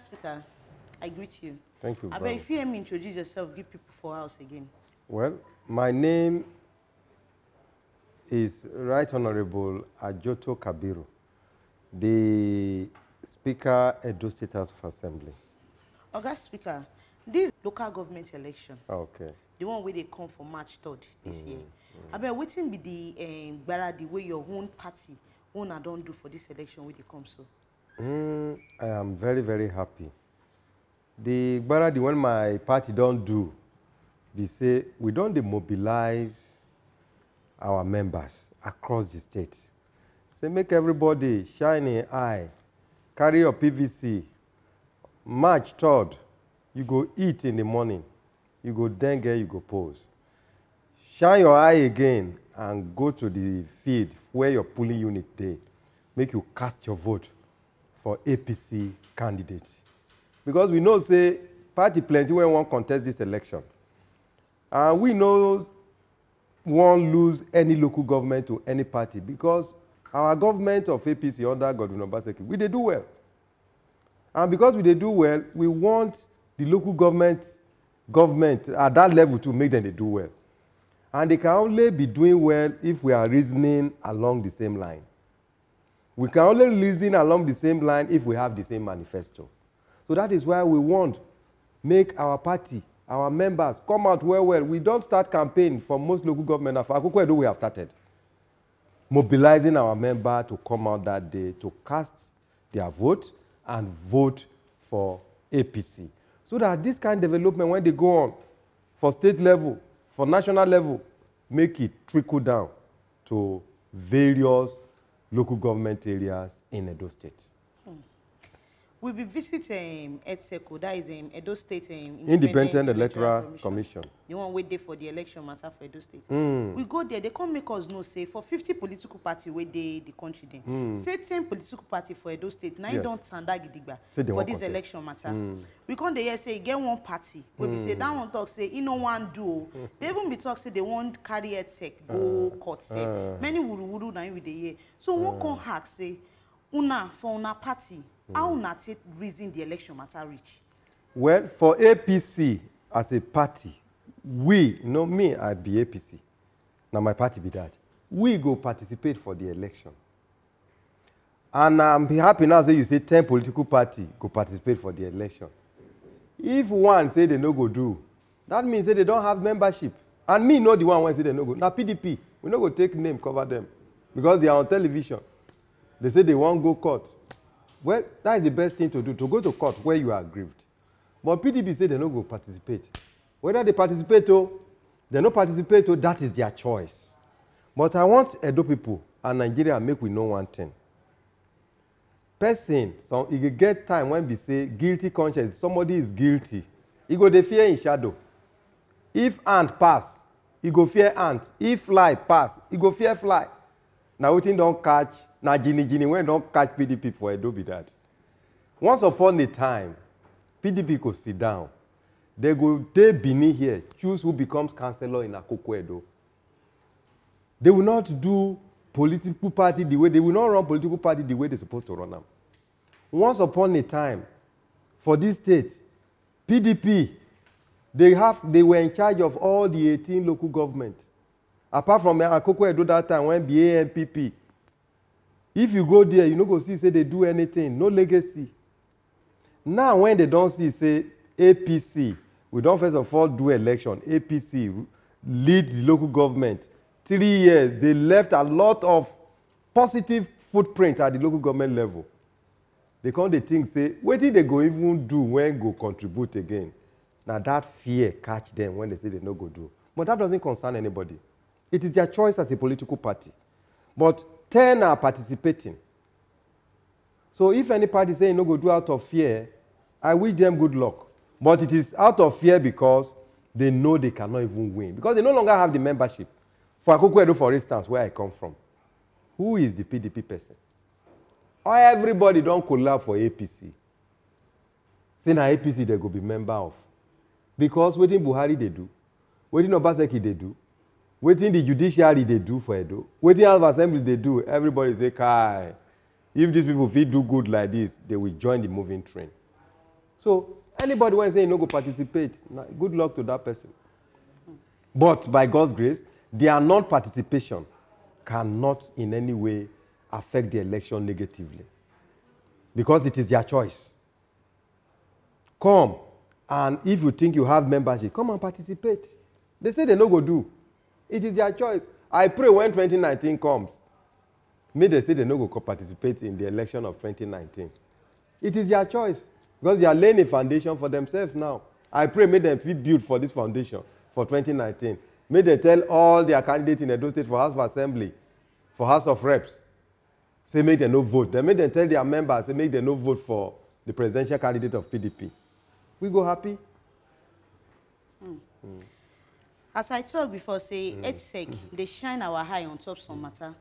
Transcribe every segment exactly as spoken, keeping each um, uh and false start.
Speaker, I greet you. Thank you. I beg if you hear me introduce yourself, give people for house again. Well, my name is Right Honorable Ajoto Kabiru, the Speaker, Edo State House of Assembly. Oga Speaker, this local government election, Okay. the one wey dey come for March third this year, abeg wetin be the um, gbaradi wey your own party una don do for this election wey dey come so? Mm, I am very, very happy. The gbaradi when my party don do, they say we don dey mobilize our members across the state. Say make everybody shine an eye, carry your P V C. March third, you go eat in the morning, you go dengue, you go pose. Shine your eye again and go to the field where your polling unit dey. Make you cast your vote for A P C candidate. Because we know say party plenty wey wan contest this election. And we no wan lose any local government to any party because our government of A P C under Godwin Obaseki, we dey do well. And because we dey do well, we want the local government government at that level to make them dey do well. And they can only be doing well if we are reasoning along the same line. We can only reason along the same line if we have the same manifesto. So that is why we want make our party, our members come out well well. We don start campaign for most local government. Na for Akoko Edo we have started. Mobilizing our member to come out that day to cast their vote and vote for A P C. So that this kind of development, when they go on for state level, for national level, make it trickle down to various local government areas in Edo State. We be visit um, Health Circle, that is um, Edo State um, Independent Electoral Commission. The one wey dey for the election matter for Edo State. Mm. We go there, they come make us know say for fifty political party wey dey the country dem, Mm. say ten political party for Edo State na im Yes. don tanda gidigba Say they for wan this contest. Election matter. Mm. We come dey hear say e get one party wey be say Mm. that one talk say e no wan do o. They even be talk say they wan carry Health Circle go Uh, court sef. uh. Many wuruwuru na im we dey hear. So one come ask say, una for una party, how una take reason the election matter reach? Well, for A P C as a party, we, you know me, I be A P C. Na my party be that. We go participate for the election. And I'm happy now say you say ten political party go participate for the election. If one say they no go do, that means say they don't have membership. And me know the one wey say they no go. Na P D P, we no go take name cover them because they are on television. They say they wan go court. Well, that is the best thing to do, to go to court where you are aggrieved. But P D P say they no go participate. Whether they participate o, they no participate o, that is their choice. But I want Edo people and Nigeria make we know one thing. Person, some e go get time when be say guilty conscience, somebody is guilty. E go dey fear in shadow. If ant pass, e go fear ant. If fly pass, e go fear fly. Na wetin don catch, na jini jini wey don catch P D P for Edo be that. Once upon a time, P D P go sit down. They go dey Benin here, choose who becomes councillor in Akoko Edo. They will not do political party the way they will not run political party the way they supposed to run am. Once upon a time, for this state, P D P, they have they were in charge of all the eighteen local government. Apart from Akoko Edo that time when be A N P P. If you go there, you no go see say they do anything, no legacy. Now when they don see say A P C, we don first of all do election, A P C lead the local government. Three years, they left a lot of positive footprint at the local government level. They come dey think say wetin they go even do when go contribute again. Na that fear catch them when they say they no go do. But that doesn't concern anybody. It is their choice as a political party. But ten are participating. So if any party say e no go do out of fear, I wish them good luck. But it is out of fear because they know they cannot even win. Because they no longer have the membership. For Akoko Edo, for instance, where I come from, who is the P D P person? Everybody don collab for A P C. Say na A P C they go be member of. Because wetin Buhari dey do, wetin Obaseki dey do, wetin the judiciary dey do for Edo, wetin House of Assembly dey do, everybody say, "Kai, if these people fit do good like this, they will join the moving train." So anybody wey say e no go participate, na good luck to that person. But by God's grace, their non-participation cannot in any way affect the election negatively, because it is their choice. Come, and if you think you have membership, come and participate. They say they no go do. It is their choice. I pray when twenty nineteen comes, make they say they no go co-, participate in the election of twenty nineteen. It is their choice, because they are laying a foundation for themselves now. I pray make dem fit build for this foundation for twenty nineteen. Make dem tell all their candidates in Edo State for House of Assembly, for House of Reps, say make dem no vote. Then make dem tell their members say make dem no vote for the presidential candidate of P D P. We go happy. As I talk before, say EDSEC dey shine our eye on top some matter.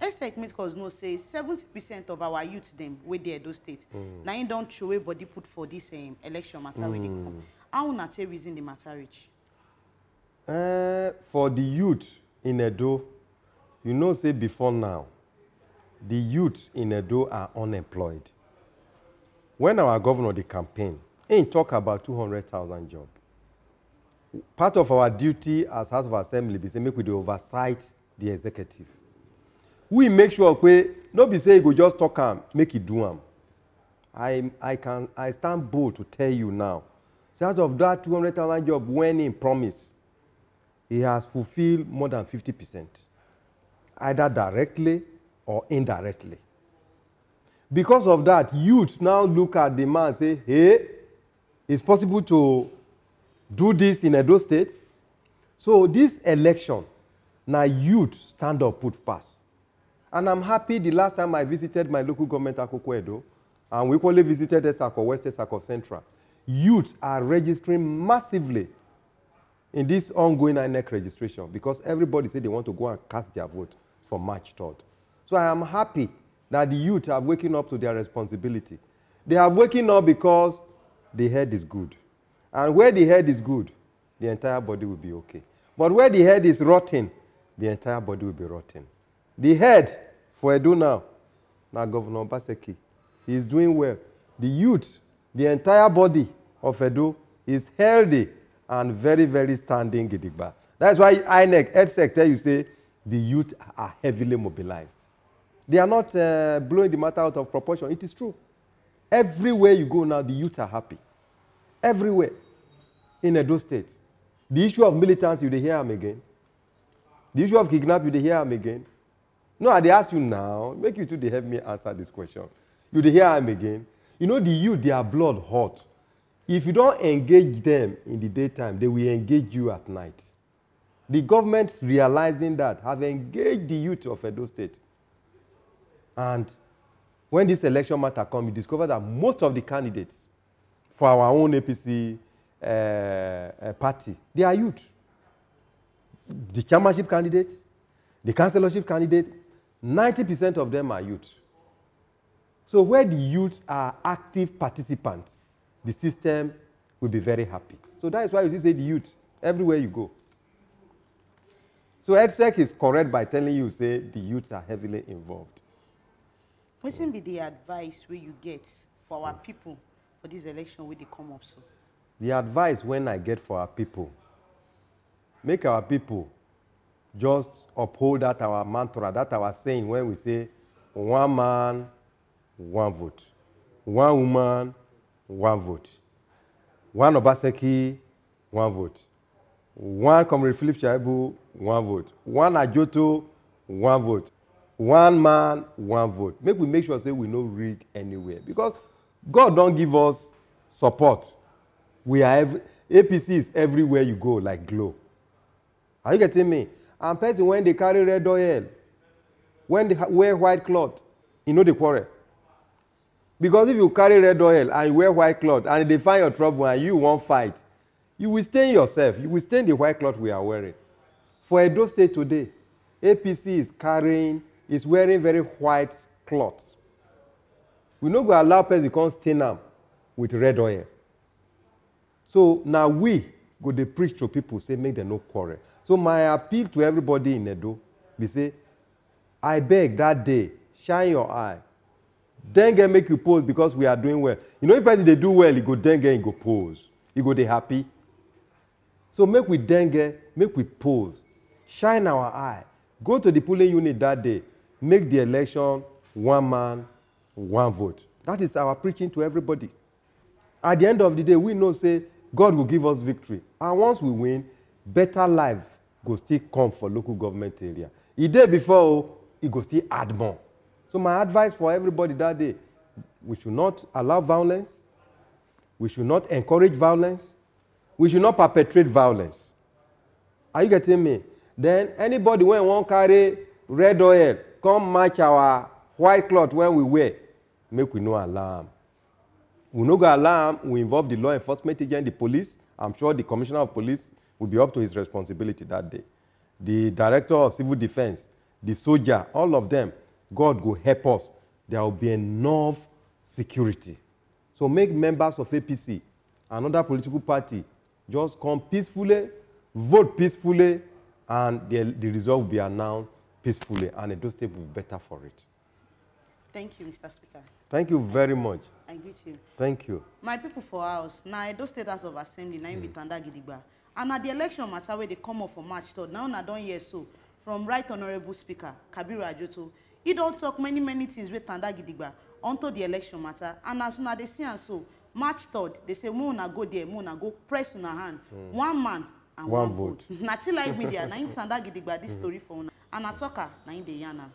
EDSEC make us know say seventy percent of our youth dem wey dey Edo State, na im don throway body put for this um, election matter wey dey come. How una take reason the matter reach? Eh, for the youth in Edo, you know say before now, the youth in Edo are unemployed. When our governor dey campaign, he talk about two hundred thousand job. Part of our duty as House of Assembly be say make we dey oversight the executive. We make sure say no be say e go just talk am, make e do am. I, I can, I stand bold to tell you now, say out of that two hundred thousand job wey he promise, he has fulfilled more than fifty percent, either directly or indirectly. Because of that, youth now look at the man say, "Hey, it's possible to do this in Edo State." So this election, na youth stand up put pass. And I'm happy the last time I visited my local government, Akoko Edo, and we equally visited EDSEC of West, EDSEC of Central. Youths are registering massively in this ongoing INEC registration, because everybody say they want to go and cast their vote for March third. So I am happy that the youth have waken up to their responsibility. They have waken up because the head is good. And where the head is good, the entire body will be okay. But where the head is rotten, the entire body will be rotten. The head for Edo now, na Governor Obaseki. He is doing well. The youth, the entire body of Edo is healthy and very, very standing gidigba. That's why INEC, EDSEC tell you say the youth are heavily mobilized. They are not uh, blowing the matter out of proportion. It is true. Everywhere you go now, the youth are happy. Everywhere. In Edo State. The issue of militants, you dey hear am again. The issue of kidnap, you dey hear am again. No, I dey ask you now, make you too dey help me answer this question. You dey hear am again. You know the youth, their blood hot. If you don engage them in the daytime, they will engage you at night. The government, realizing that, have engaged the youth of Edo State. And when this election matter come, you discover that most of the candidates for our own APC uh, uh, party, they are youth. The chairmanship candidate, the councillorship candidate, ninety percent of them are youth. So where the youths are active participants, the system will be very happy. So that is why you see say the youth, everywhere you go. So EDSEC is correct by telling you say the youths are heavily involved. Wetin be the advice wey you get for our people for this election wey dey come up so? The advice when I get for our people, make our people just uphold that our mantra, that our saying when we say, "One man, one vote. One woman, one vote. One Obaseki, one vote. One Comrade Philip Shaibu, one vote. One Ajoto, one vote. One man, one vote." Make we make sure say we no rig anywhere, because God don give us support. We are every, APC is everywhere you go like glow. Are you getting me? And person when they carry red oil, when they wear white cloth, you know they quarrel. Because if you carry red oil and you wear white cloth and they find your trouble and you won't fight, you will stain yourself. You will stain the white cloth we are wearing. For Edo State today, APC is carrying, is wearing very white cloth. We no go allow person come stain am with red oil. So now we go dey preach to people say make dem no quarrel. So my appeal to everybody in Edo be say, I beg that day, shine your eye. Dengue make you pose because we are doing well. You know, if person dey do well, he go dengue, he go pose. He go dey happy. So make we dengue, make we pose. Shine our eye. Go to the polling unit that day. Make the election one man, one vote. That is our preaching to everybody. At the end of the day, we know say God will give us victory. And once we win, better life go still come for local government area. E dey before o, e go still add more. So my advice for everybody that day, we should not allow violence. We should not encourage violence. We should not perpetrate violence. Are you getting me? Then anybody wey wan carry red oil come match our white cloth wey we wear, make we no allow am. We no go allow am. We involve the law enforcement agent, the police. I'm sure the commissioner of police will be up to his responsibility that day. The director of civil defense, the soldier, all of them, God go help us. There will be enough security. So make members of A P C and other political party just come peacefully, vote peacefully, and the, the result will be announced peacefully, and Edo State will be better for it. Thank you, Mister Speaker. Thank you very much. I greet you. Thank you. My people for house, na Edo State House of Assembly, na im be tanda gidigba. And na the election matter wey dey come up for March third, na una don hear so from Right Honourable Speaker Kabiru Ajoto. He don talk many many things wey tanda gidigba unto the election matter. And as una dey see am so, March third, they say make una go there, make una go press una hand. One man and One one, vote. vote. Na T Live Media, na im tanda gidigba this story for una. And na talker, na im dey yarn am.